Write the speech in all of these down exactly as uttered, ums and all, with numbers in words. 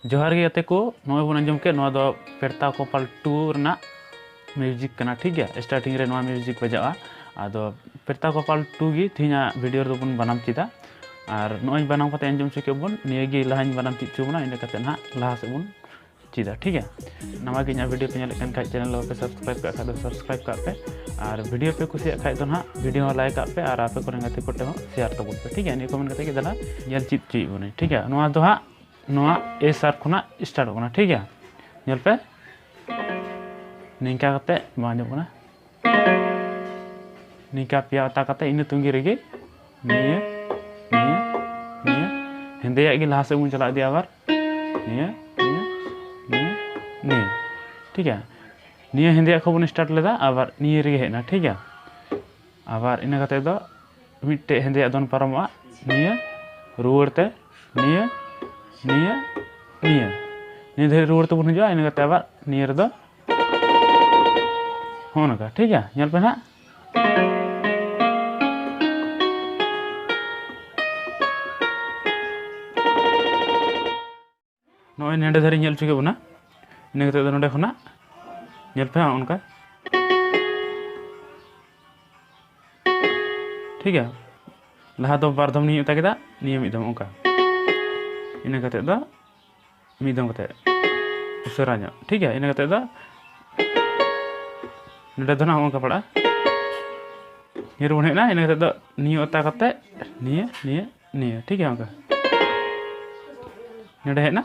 ᱡᱚᱦᱟᱨ ᱜᱮ ᱜᱟᱛᱮ ᱠᱚ, ᱱᱚᱜᱼᱚᱭ ᱵᱚᱱ ᱟᱸᱡᱚᱢ ᱠᱮᱫ, ᱱᱚᱣᱟ ᱫᱚ ᱯᱮᱨᱛᱟ ᱠᱚᱯᱟᱞ ᱴᱩ ᱨᱮᱱᱟᱜ ᱢᱤᱭᱩᱡᱤᱠ ᱠᱟᱱᱟ, ᱴᱷᱤᱠ ᱜᱮᱭᱟ᱾ ᱥᱴᱟᱨᱴᱤᱝ ᱨᱮ ᱱᱚᱣᱟ ᱢᱤᱭᱩᱡᱤᱠ ᱵᱟᱡᱟᱜᱼᱟ᱾ ᱟᱫᱚ ᱯᱮᱨᱛᱟ ᱠᱚᱯᱟᱞ ᱴᱩ ᱜᱮ ᱛᱮᱦᱮᱧᱟᱜ ᱵᱷᱤᱰᱤᱭᱳ ᱨᱮᱫᱚ ᱵᱚᱱ ᱵᱟᱱᱟᱢ ᱪᱮᱫᱟ᱾ ᱟᱨ ᱱᱚᱜᱼᱚᱭ ᱵᱟᱱᱟᱢ ᱠᱟᱛᱮ ᱟᱸᱡᱚᱢ ᱦᱚᱪᱚ ᱠᱮᱫ ᱵᱚᱱ, ᱱᱤᱭᱟᱹ ᱜᱮ ᱞᱟᱦᱟᱧ ᱵᱟᱱᱟᱢ ᱪᱮᱫ ᱦᱚᱪᱚ ᱵᱚᱱᱟ, ᱤᱱᱟᱹ ᱠᱟᱛᱮ ᱱᱟᱦᱟᱜ ᱞᱟᱦᱟ ᱥᱮᱫ ᱵᱚᱱ ᱪᱮᱫᱟ, ᱴᱷᱤᱠ ᱜᱮᱭᱟ᱾ ᱱᱟᱣᱟ ᱜᱮ ᱤᱧᱟᱹᱜ ᱵᱷᱤᱰᱤᱭᱳ ᱯᱮ ᱧᱮᱞᱮᱫ ᱠᱟᱱ ᱠᱷᱟᱡ, ᱪᱮᱱᱮᱞ ᱫᱚ ᱵᱟᱯᱮ ᱥᱟᱵᱥᱠᱨᱟᱭᱤᱵ ᱠᱟᱜ ᱠᱷᱟᱡ ᱫᱚ ᱥᱟᱵᱥᱠᱨᱟᱭᱤᱵ ᱠᱟᱜ ᱯᱮ, ᱟᱨ ᱵᱷᱤᱰᱤᱭᱳ ᱯᱮ ᱠᱩᱥᱤᱭᱟᱜ ᱠᱷᱟᱡ ᱫᱚ ᱱᱟᱦᱟᱜ ᱵᱷᱤᱰᱤᱭᱳ ᱦᱚᱸ ᱞᱟᱭᱤᱠ ᱠᱟᱜ ᱯᱮ, ᱟᱨ ᱟᱯᱮ ᱠᱚᱨᱮᱱ ᱜᱟᱛᱮ ᱠᱚ ᱴᱷᱮᱱ ᱦᱚᱸ ᱥᱮᱭᱟᱨ ᱛᱟᱵᱚᱱ ᱯᱮ, ᱴᱷᱤᱠ ᱜᱮᱭᱟ᱾ ᱱᱤᱭᱟᱹ ᱠᱚ ᱢᱮᱱ ᱠᱟᱛᱮ ᱜᱮ ᱫᱮᱞᱟ ᱧᱮᱞ ᱪᱮᱫ ᱦᱚᱪᱚᱭᱮᱫ ᱵᱚᱱᱟᱹᱧ, ᱴᱷᱤᱠ ᱜᱮᱭᱟ᱾ ᱱᱚᱣᱟ ᱫᱚ ᱦᱟᱸᱜ ᱱᱚᱣᱟ ᱮ ᱥᱟᱨ ᱠᱷᱚᱱᱟᱜ ᱥᱴᱟᱨᱴᱚᱜ ᱠᱟᱱᱟ, ᱴᱷᱤᱠ ᱜᱮᱭᱟ᱾ ᱧᱮᱞ ᱯᱮ, ᱱᱤᱝᱠᱟ ᱠᱟᱛᱮ ᱵᱟᱝ ᱟᱸᱡᱚᱢᱚᱜ ᱠᱟᱱᱟ, ᱱᱤᱝᱠᱟ ᱯᱮᱭᱟ ᱚᱛᱟ ᱠᱟᱛᱮ ᱤᱱᱟᱹ ᱛᱩᱝᱜᱤ ᱨᱮᱜᱮ ᱱᱤᱭᱟᱹ, ᱱᱤᱭᱟᱹ, ᱱᱤᱭᱟᱹ ᱦᱮᱸᱫᱮᱭᱟᱜ ᱜᱮ ᱞᱟᱦᱟ ᱥᱮᱫ ᱵᱚᱱ ᱪᱟᱞᱟᱣ ᱤᱫᱤᱭᱟ᱾ ᱟᱵᱟᱨ ᱱᱤᱭᱟᱹ, ᱱᱤᱭᱟᱹ, ᱱᱤᱭᱟᱹ, ᱱᱤᱭᱟᱹ, ᱴᱷᱤᱠ ᱜᱮᱭᱟ᱾ ᱱᱤᱭᱟᱹ ᱦᱮᱸᱫᱮᱭᱟᱜ ᱠᱷᱚᱱ ᱵᱚᱱ ᱥᱴᱟᱨᱴ ᱞᱮᱫᱟ, ᱟᱵᱟᱨ ᱱᱤᱭᱟᱹ ᱨᱮᱜᱮ ᱦᱮᱡ ᱮᱱᱟ, ᱴᱷᱤᱠ ᱜᱮᱭᱟ᱾ ᱟᱵᱟᱨ ᱤᱱᱟᱹ ᱠᱟᱛᱮ ᱫᱚ ᱢᱤᱫᱴᱮᱡ ᱦᱮᱸᱫᱮᱭᱟᱜ ᱫᱚᱱ ᱯᱟᱨᱚᱢᱚᱜᱼᱟ, ᱱᱤᱭᱟᱹ ᱨᱩᱣᱟᱹᱲ ᱛᱮ, ᱱᱤᱭᱟᱹ, ᱱᱤᱭᱟᱹ, ᱱᱤᱭᱟᱹ, ᱱᱤᱭᱟᱹ ᱫᱷᱟᱹᱨᱤᱡ ᱨᱩᱣᱟᱹᱲ ᱛᱮᱵᱚᱱ ᱦᱤᱡᱩᱜᱼᱟ᱾ ᱤᱱᱟᱹ ᱠᱟᱛᱮ ᱟᱵᱟᱨ ᱱᱤᱭᱟᱹ ᱨᱮᱫᱚ ᱦᱚᱸᱜᱼᱚ ᱱᱚᱝᱠᱟ, ᱴᱷᱤᱠ ᱜᱮᱭᱟ᱾ ᱧᱮᱞ ᱯᱮ ᱱᱟᱦᱟᱜ, ᱱᱚᱜᱼᱚᱭ ᱱᱚᱸᱰᱮ ᱫᱷᱟᱹᱨᱤᱡ ᱧᱮᱞ ᱦᱚᱪᱚ ᱠᱮᱫ ᱵᱚᱱᱟ᱾ ᱤᱱᱟᱹ ᱠᱟᱛᱮ ᱫᱚ ᱱᱚᱸᱰᱮ ᱠᱷᱚᱱᱟᱜ ᱧᱮᱞ ᱯᱮ, ᱦᱚᱸᱜᱼᱚ ᱱᱚᱝᱠᱟ, ᱴᱷᱤᱠ ᱜᱮᱭᱟ᱾ ᱞᱟᱦᱟ ᱫᱚ ᱵᱟᱨ ᱫᱷᱚᱢ ᱱᱤᱭᱟᱹ ᱚᱛᱟ ᱠᱮᱫᱟ, ᱱᱤᱭᱟᱹ ᱢᱤᱫ ᱫᱷᱚᱢ, ᱚᱱᱠᱟ᱾ ᱤᱱᱟᱹ ᱠᱟᱛᱮ ᱫᱚ ᱢᱤᱫ ᱫᱷᱚᱢ ᱠᱟᱛᱮ ᱩᱥᱟᱹᱨᱟ ᱧᱚᱜ, ᱴᱷᱤᱠ ᱜᱮᱭᱟ᱾ ᱤᱱᱟᱹ ᱠᱟᱛᱮ ᱫᱚ ᱱᱚᱸᱰᱮ ᱫᱚ ᱱᱟᱦᱟᱜ ᱦᱚᱸᱜᱼᱚ ᱱᱚᱝᱠᱟ ᱯᱟᱲᱟᱜᱼᱟ᱾ ᱱᱤᱭᱟᱹ ᱨᱮᱵᱚᱱ ᱦᱮᱡ ᱮᱱᱟ, ᱤᱱᱟᱹ ᱠᱟᱛᱮ ᱫᱚ ᱱᱤᱭᱟᱹ ᱚᱛᱟ ᱠᱟᱛᱮ ᱱᱤᱭᱟᱹ, ᱱᱤᱭᱟᱹ, ᱱᱤᱭᱟᱹ, ᱴᱷᱤᱠ ᱜᱮᱭᱟ᱾ ᱚᱱᱠᱟ ᱱᱚᱸᱰᱮ ᱦᱮᱡ ᱮᱱᱟ,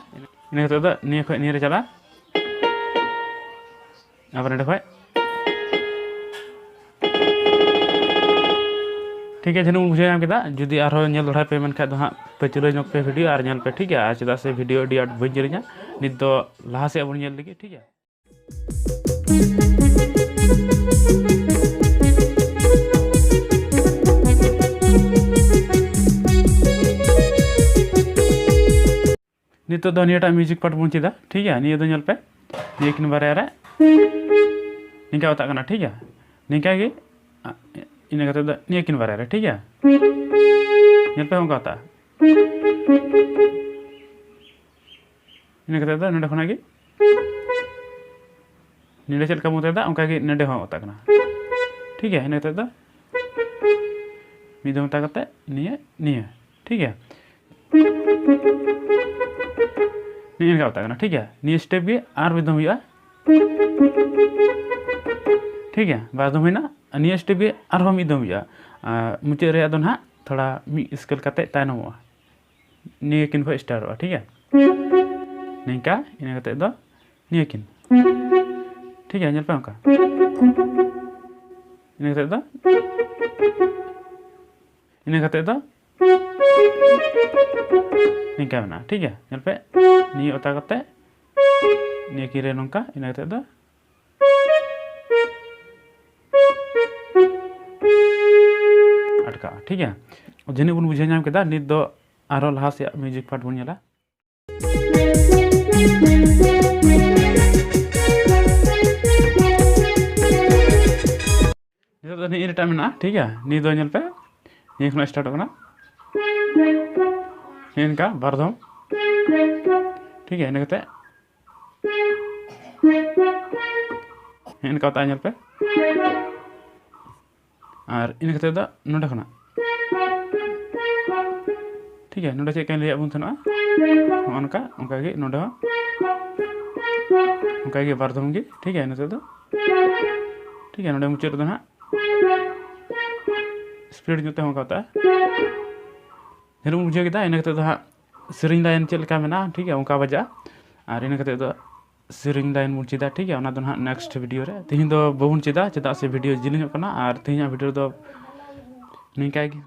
ᱤᱱᱟᱹ ᱠᱟᱛᱮ ᱫᱚ ᱱᱤᱭᱟᱹ ᱠᱷᱚᱱ ᱱᱤᱭᱟᱹ ᱨᱮ ᱪᱟᱞᱟᱜᱼᱟ᱾ ᱟᱵᱟᱨ ᱱᱚᱸᱰᱮ ᱠᱷᱚᱡ, ᱴᱷᱤᱠ ᱜᱮᱭᱟ, ᱡᱟᱹᱱᱤᱡ ᱵᱚᱱ ᱵᱩᱡᱷᱟᱹᱣ ᱧᱟᱢ ᱠᱮᱫᱟ᱾ ᱡᱩᱫᱤ ᱟᱨᱦᱚᱸ ᱧᱮᱞ ᱫᱚᱦᱲᱟᱭ ᱯᱮ ᱢᱮᱱᱠᱷᱟᱡ ᱫᱚ ᱦᱟᱸᱜ ᱯᱟᱹᱪᱷᱞᱟᱹ ᱧᱚᱜ ᱯᱮ ᱵᱷᱤᱰᱤᱭᱳ ᱟᱨ ᱧᱮᱞ ᱯᱮ, ᱴᱷᱤᱠ ᱜᱮᱭᱟ᱾ ᱟᱨ ᱪᱮᱫᱟᱜ ᱥᱮ ᱵᱷᱤᱰᱤᱭᱳ ᱟᱹᱰᱤ ᱟᱸᱴ ᱵᱟᱹᱧ ᱡᱮᱨᱮᱧᱟ, ᱱᱤᱛ ᱫᱚ ᱞᱟᱦᱟ ᱥᱮᱫ ᱵᱚᱱ ᱧᱮᱞ ᱞᱮᱜᱮ, ᱴᱷᱤᱠ ᱜᱮᱭᱟ᱾ ᱱᱤᱛᱚᱜ ᱫᱚ ᱱᱤᱭᱟᱹᱴᱟᱜ ᱢᱤᱭᱩᱡᱤᱠ ᱯᱟᱨᱴ ᱵᱚᱱ ᱪᱮᱫᱟ, ᱴᱷᱤᱠ ᱜᱮᱭᱟ᱾ ᱱᱤᱭᱟᱹ ᱫᱚ ᱧᱮᱞ ᱯᱮ, ᱱᱤᱭᱟᱹ ᱠᱤᱱ ᱵᱟᱨᱭᱟ ᱨᱮ ᱱᱤᱝᱠᱟ ᱚᱛᱟᱜ ᱠᱟᱱᱟ, ᱴᱷᱤᱠ ᱜᱮᱭᱟ᱾ ᱱᱤᱝᱠᱟ ᱜᱮ, ᱟ, ᱤᱱᱟᱹ ᱠᱟᱛᱮ ᱫᱚ ᱱᱤᱭᱟᱹ ᱠᱤᱱ ᱵᱟᱨᱭᱟ ᱨᱮ, ᱴᱷᱤᱠ ᱜᱮᱭᱟ᱾ ᱧᱮᱞ ᱯᱮ, ᱚᱱᱠᱟ ᱚᱛᱟᱜᱼᱟ᱾ ᱤᱱᱟᱹ ᱠᱟᱛᱮ ᱫᱚ ᱱᱚᱰᱮ ᱠᱷᱚᱱᱟᱜ ᱜᱮ ᱱᱚᱰᱮ ᱪᱮᱫ ᱞᱮᱠᱟ ᱵᱚᱱ ᱚᱛᱟᱭᱮᱫᱟ, ᱚᱱᱠᱟ ᱜᱮ ᱱᱚᱰᱮ ᱦᱚᱸ ᱚᱛᱟᱜ ᱠᱟᱱᱟ᱾ ᱴᱷᱤᱠ ᱜᱮᱭᱟ, ᱤᱱᱟᱹ ᱠᱟᱛᱮ ᱫᱚ ᱢᱤᱫ ᱫᱚᱢ ᱚᱛᱟ ᱠᱟᱛᱮ ᱱᱤᱭᱟᱹ, ᱱᱤᱭᱟᱹ, ᱴᱷᱤᱠ ᱜᱮᱭᱟ, ᱱᱤᱭᱟᱹ ᱞᱮᱠᱟ ᱚᱛᱟᱜ ᱠᱟᱱᱟ᱾ ᱴᱷᱤᱠ ᱜᱮᱭᱟ, ᱱᱤᱭᱟᱹ step ᱜᱮ ᱟᱨ ᱢᱤᱫ ᱫᱚᱢ ᱦᱩᱭᱩᱜᱼᱟ᱾ ᱴᱷᱤᱠ ᱜᱮᱭᱟ, ᱵᱟᱨ ᱫᱚᱢ ᱦᱩᱭᱱᱟ᱾ ᱟᱨ ᱱᱤᱭᱟᱹ step ᱜᱮ ᱟᱨᱦᱚᱸ ᱢᱤᱫ ᱫᱚᱢ ᱦᱩᱭᱩᱜᱼᱟ᱾ ᱟᱨ ᱢᱩᱪᱟᱹᱫ ᱨᱮᱭᱟᱜ ᱫᱚ ᱱᱟᱦᱟᱜ ᱛᱷᱚᱲᱟ ᱢᱤᱫ scale ᱠᱟᱛᱮ ᱛᱟᱭᱱᱚᱢᱚᱜᱼᱟ᱾ ᱱᱤᱭᱟᱹ ᱠᱤᱱ ᱠᱷᱚᱱ startᱚᱜᱼᱟ, ᱴᱷᱤᱠ ᱜᱮᱭᱟ? ᱱᱤᱝᱠᱟ, ᱤᱱᱟᱹ ᱠᱟᱛᱮ ᱫᱚ ᱱᱤᱭᱟᱹ ᱠᱤᱱ᱾ ᱴᱷᱤᱠ ᱜᱮᱭᱟ, ᱧᱮᱞ ᱯᱮ ᱚᱱᱠᱟ᱾ ᱤᱱᱟᱹ ᱠᱟᱛᱮ ᱫᱚ, ᱤᱱᱟᱹ ᱠᱟᱛᱮ ᱫᱚ ᱱᱤᱝᱠᱟ ᱢᱮᱱᱟᱜᱼᱟ, ᱴᱷᱤᱠ ᱜᱮᱭᱟ? ᱧᱮᱞ ᱯᱮ, ᱱᱤᱭᱟᱹ ᱚᱛᱟ ᱠᱟᱛᱮ ᱱᱤᱭᱟᱹ ᱠᱤᱱ ᱨᱮ ᱱᱚᱝᱠᱟ, ᱤᱱᱟᱹ ᱠᱟᱛᱮ ᱫᱚ ᱟᱴᱠᱟᱜᱼᱟ, ᱴᱷᱤᱠ ᱜᱮᱭᱟ? ᱡᱟᱹᱱᱤᱡ ᱵᱚᱱ ᱵᱩᱡᱷᱟᱹᱣ ᱧᱟᱢ ᱠᱮᱫᱟ᱾ ᱱᱤᱛ ᱫᱚ ᱟᱨᱦᱚᱸ ᱞᱟᱦᱟ ᱥᱮᱭᱟᱜ music part ᱵᱚᱱ ᱧᱮᱞᱟ᱾ ᱱᱤᱛᱚᱜ ᱫᱚ ᱱᱤᱭᱟᱹ ᱨᱮᱴᱟᱜ ᱢᱮᱱᱟᱜᱼᱟ, ᱴᱷᱤᱠ ᱜᱮᱭᱟ? ᱱᱤᱭᱟᱹ ᱫᱚ ᱧᱮᱞ ᱯᱮ, ᱱᱤᱭᱟᱹ ᱠᱷᱚᱱᱟᱜ startᱚᱜ ᱠᱟᱱᱟ᱾ ᱱᱤᱭᱟᱹ ᱱᱤᱝᱠᱟ ᱵᱟᱨ ᱫᱷᱚᱢ, ᱴᱷᱤᱠ ᱜᱮᱭᱟ? ᱤᱱᱟᱹ ᱠᱟᱛᱮ ᱱᱤᱝᱠᱟ ᱚᱛᱟ ᱧᱮᱞ ᱯᱮ᱾ ᱟᱨ ᱤᱱᱟᱹ ᱠᱟᱛᱮ ᱫᱚ ᱱᱚᱰᱮ ᱠᱷᱚᱱᱟᱜ, ᱴᱷᱤᱠ ᱜᱮᱭᱟ, ᱱᱚᱰᱮ ᱪᱮᱫ ᱞᱮᱠᱟᱧ ᱞᱟᱹᱭᱟᱫ ᱵᱚᱱ ᱛᱟᱦᱮᱱᱟ, ᱱᱚᱜᱼᱚ ᱱᱚᱝᱠᱟ, ᱚᱱᱠᱟ ᱜᱮ ᱱᱚᱰᱮ ᱦᱚᱸ, ᱚᱱᱠᱟ ᱜᱮ ᱵᱟᱨ ᱫᱷᱚᱢ ᱜᱮ, ᱴᱷᱤᱠ ᱜᱮᱭᱟ᱾ ᱤᱱᱟᱹ ᱛᱮᱫᱚ, ᱴᱷᱤᱠ ᱜᱮᱭᱟ, ᱱᱚᱰᱮ ᱢᱩᱪᱟᱹᱫ ᱨᱮᱫᱚ ᱱᱟᱦᱟᱜ speed ᱧᱚᱜ ᱛᱮᱦᱚᱸ ᱚᱱᱠᱟ ᱚᱛᱟᱜᱼᱟ᱾ ᱡᱟᱹᱱᱤᱡ ᱵᱚᱱ ᱵᱩᱡᱷᱟᱹᱣ ᱠᱮᱫᱟ᱾ ᱤᱱᱟᱹ ᱠᱟᱛᱮ ᱫᱚ ᱦᱟᱸᱜ ᱥᱮᱨᱮᱧ line ᱪᱮᱫ ᱞᱮᱠᱟ ᱢᱮᱱᱟᱜᱼᱟ, ᱴᱷᱤᱠ ᱜᱮᱭᱟ, ᱚᱱᱠᱟ ᱵᱟᱡᱟᱜᱼᱟ᱾ ᱟᱨ ᱤᱱᱟᱹ ᱠᱟᱛᱮ ᱫᱚ ᱥᱮᱨᱮᱧ line ᱵᱚᱱ ᱪᱮᱫᱟ, ᱴᱷᱤᱠ ᱜᱮᱭᱟ, ᱚᱱᱟ ᱫᱚ ᱱᱟᱦᱟᱜ next video ᱨᱮ᱾ ᱛᱤᱦᱤᱧ ᱫᱚ ᱵᱟᱵᱚᱱ ᱪᱮᱫᱟ, ᱪᱮᱫᱟᱜ ᱥᱮ video ᱡᱤᱞᱤᱧᱚᱜ ᱠᱟᱱᱟ᱾ ᱟᱨ ᱛᱤᱦᱤᱧᱟᱜ video ᱫᱚ ᱱᱤᱝᱠᱟ ᱜᱮ᱾